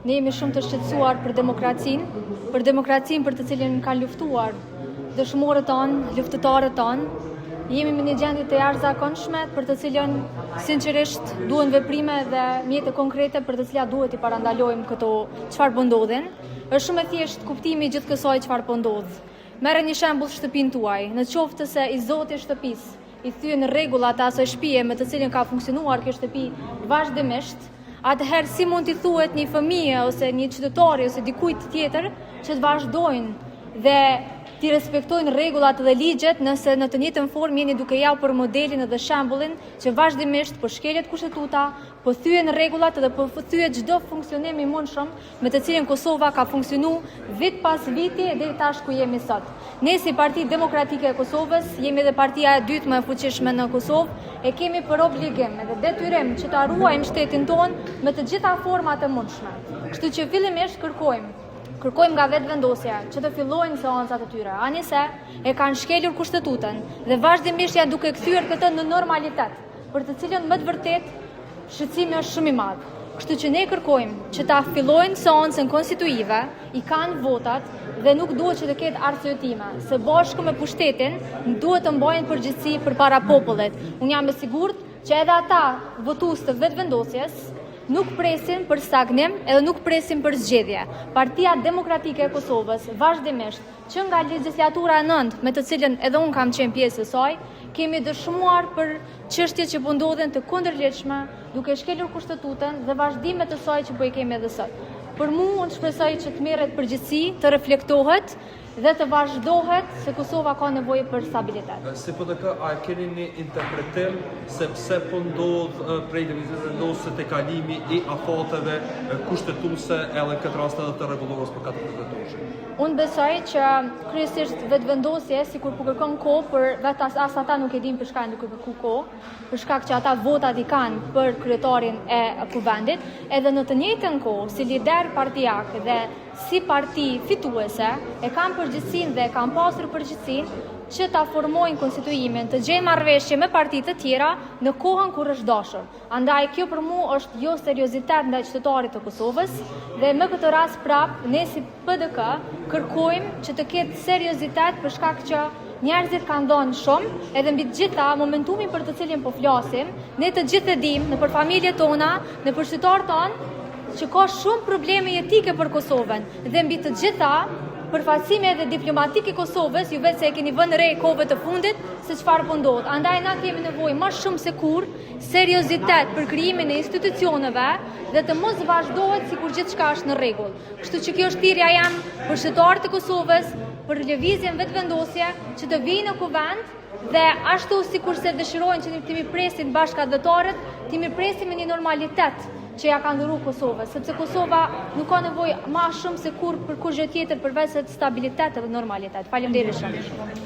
Ne jemi shumë të shqetësuar për demokracinë, për demokracinë për të cilën kanë luftuar dëshmorët tanë, luftëtarët tanë. Jemi me një gjendje të jashtëzakonshme për të cilën sinqerisht duhen veprime dhe mjete konkrete për të cilat duhet t'i parandalojmë këto çfarë po ndodhin. Është shumë e thjeshtë kuptimi i gjithë kësaj çfarë po ndodh. Merre një shembull shtëpinë tuaj, në qoftë se i zoti i shtëpisë i thyen rregullat e asaj shtëpie me të cilën ka funksionuar kjo shtëpi vazhdimisht, atëherë si mund t'i thuhet një fëmije ose një qytetari ose dikujt tjetër që të vazhdojnë dhe t'i respektojnë rregullat dhe ligjet nëse në të njëjtën formë jeni duke jau për modelin dhe shembullin që vazhdimisht po shkelet kushtetuta, po thyhen rregullat dhe po thyhet çdo funksionim i mundshëm me të cilin Kosova ka funksionu vit pas viti e deri tash ku jemi sot. Ne si Parti Demokratike e Kosovës jemi edhe partia e dytë më e fuqishme në Kosovë, e kemi për obligim edhe detyrim që ta ruajmë shtetin tonë me të gjitha format e mundshme. Kështu që fillimisht kërkojmë kërkojmë nga Vetëvendosja që të fillojnë seancat e tyre, ani se e kanë shkelur kushtetutën dhe vazhdimisht janë duke kthyer këtë në normalitet, për të cilën me të vërtetë Shqetësimi është shumë i madh. Kështu që ne kërkojmë që ta fillojnë seancën konstituive, i kanë votat dhe nuk duhet që të ketë arsyetime. Së bashku me pushtetin duhet të mbajnë përgjegjësi përpara popullit. Unë jam e sigurt që edhe ata votues të Vetëvendosjes nuk presin për stagnim edhe nuk presin për zgjedhje. Partia Demokratike e Kosovës vazhdimisht që nga legjislatura e 9 me të cilën edhe unë kam qenë pjesë e saj, kemi dëshmuar për çështje që po ndodhin të kundërligjshme, duke shkelur kushtetutën dhe vazhdimet e saj që po i kemi edhe sot. Për mu, unë shpresoj që të merret përgjegjësi, të reflektohet dhe të vazhdohet se Kosova ka nevojë për stabilitet. Si PDK, a e keni një interpretim se pse po ndodh prej Lëvizjes Vetëvendosje tejkalimi i afateve kushtetuese edhe në këtë rast edhe të rregullores për 48-orëshin? Unë besoj që kryesisht Vetëvendosje, sikur po kërkon kohë, për vetë as, as ata nuk e dinë për çka janë duke kërku kohë, për shkak që ata votat i kanë për kryetarin e kuvendit, edhe në të njëjtën kohë, si lider partiak dhe si parti fituese, e kanë përgjegjësinë dhe e kanë pasur përgjegjësinë që ta formojnë konstituimin, të gjejnë marrëveshje me parti të tjera në kohën kur është dashur. Andaj kjo për mu është jo seriozitet ndaj qytetarit të Kosovës dhe me këtë rast prap ne si PDK kërkojmë që të ketë seriozitet për shkak që njerëzit kanë dhënë shumë, edhe mbi të gjitha momentumin për të cilin po flasim, ne të gjithë e dimë nëpër familjet tona, nëpër qytetarët tanë që ka shumë probleme jetike për Kosovën dhe mbi të gjitha përfaqësimi edhe diplomatik i Kosovës, ju vetë se e keni vënë re kohëve të fundit se çfarë po ndodh. Andaj na kemi nevojë më shumë se kurrë seriozitet për krijimin e institucioneve dhe të mos vazhdohet sikur gjithçka është në rregull. Kështu që kjo është thirrja jem për qytetarët e Kosovës, për lëvizjen Vetëvendosje që të vijnë në kuvend dhe ashtu sikurse dëshirojnë që t'i mirëpresin bashkatdhetarët, t'i mirëpresin me një normalitet që ja kanë dhuru Kosovës, sepse Kosova nuk ka nevojë ma shumë se kurrë për kurrgjë tjetër përveç se stabilitet dhe normalitet. Faleminderit shumë.